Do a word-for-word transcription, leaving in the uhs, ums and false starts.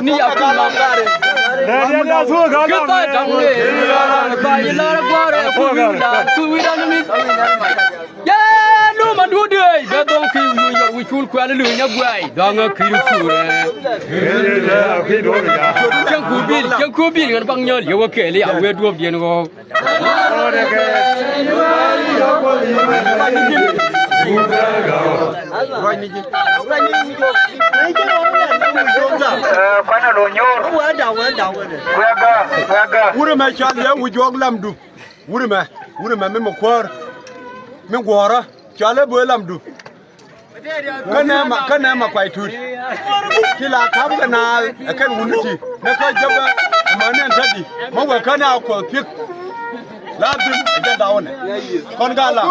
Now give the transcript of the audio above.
Ni ya kun la. Kɛ tha̱a̱ŋ da̱ŋ ni. Tha̱a̱ŋ yi lar gua̱a̱r ɛ kun la. Kun wi̱i̱ da̱ŋ ni. Yee nu ma duut dee bɛ dhɔŋ ki wi̱i̱ yɔr wi̱i̱ cul kuɛl li nyɛ guay dhɔŋ a ki̱i̱r kuurɛ. Cäŋ ku bil, cäŋ ku bil ɣän baŋ nyɔl yɛ wä kɛɛl ya wee duɔ̱p diɛn ɣɔɔ. Kuanɛ lo nyuur. Kuɛga, kuɛga. Wurɛ mɛ cɔal yɛ wi̱i̱ juɔk lamdu. Wurɛ mɛ, wurɛ mɛ mi mɛ kuäär. Mi guɔ̱ɔ̱rä cɔal ɛ böö lamdu. Kä nɛmɛ, kä nɛmɛ kuay tuut. Ti la ka̱m kɛ naath ɛ kɛn wuni ti nɛ kä jäpɛ. Ɛmɛ nɛn tädi mɛ wɛ kä naath kuɔth pi̱k. La bin ɛ jɛ dawunɛ kɔn ka la.